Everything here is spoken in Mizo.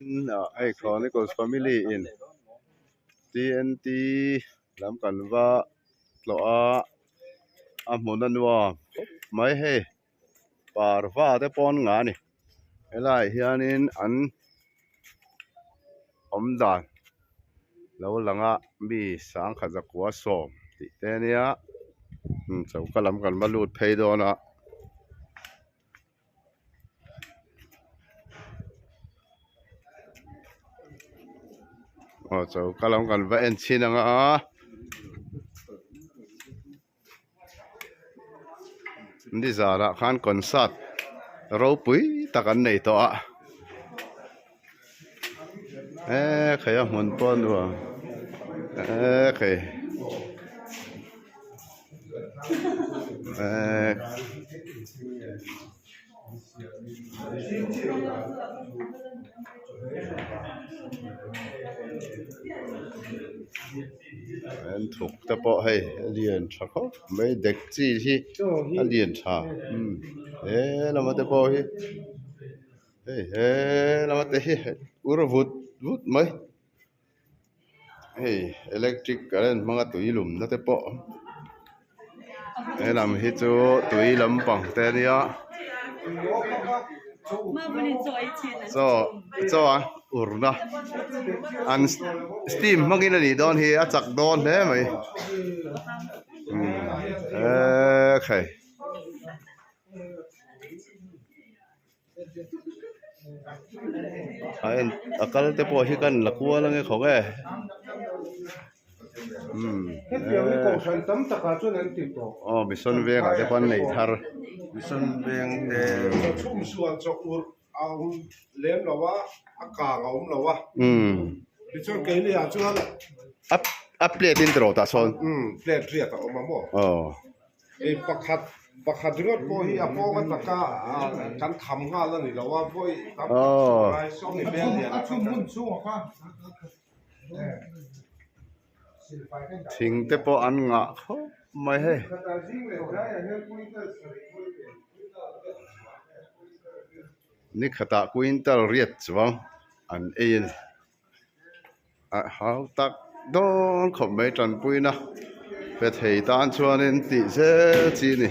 Hei Chronicles family in TNT lam kan va tlawh a a hmun a nuam khawp mai hei parva te pawh an ngah a ni helaiah hianin an awm dan lo lang a mi sangkhat zakua sawm tih te ania choka lam kan va lut phei dawn a. Aw choka lam kan va en chhin ang a nizanah khan concert ropui tak an nei tawh a eee khai a hmun pawh a nuam eee khai eee. An thuk te pawh hei a lian tha khawp mai dek chi hi a lian tha umm he lama te pawh hi hei he lama te hi ur vut vut mai. Hei electric current hmanga tui lumna te pawh he lam hi chu tui lampang te a nia chaw chaw a urna an steam hmangin a nih dawn hi a chak dawn hle mai eee khai. A en a kal te pawh hi kan la kual ange khawk e umm aw mission veng ah te pawh an nei thar umm a plate in tiraw tah sawn aw. Ei pakhat pakhat ringawt pawh hi a pawng ataka kan tham nghal a ni lo a vawi tam tak chhung lai sawmi vel lian a chhung hmun chhung kha thing te pawh an ngah khawp mai hei ni khatah quintal riat chuang an ei a ni. A hau tak dawn khawp mai tanpuina pe thei tan chuanin tih zel chi a ni.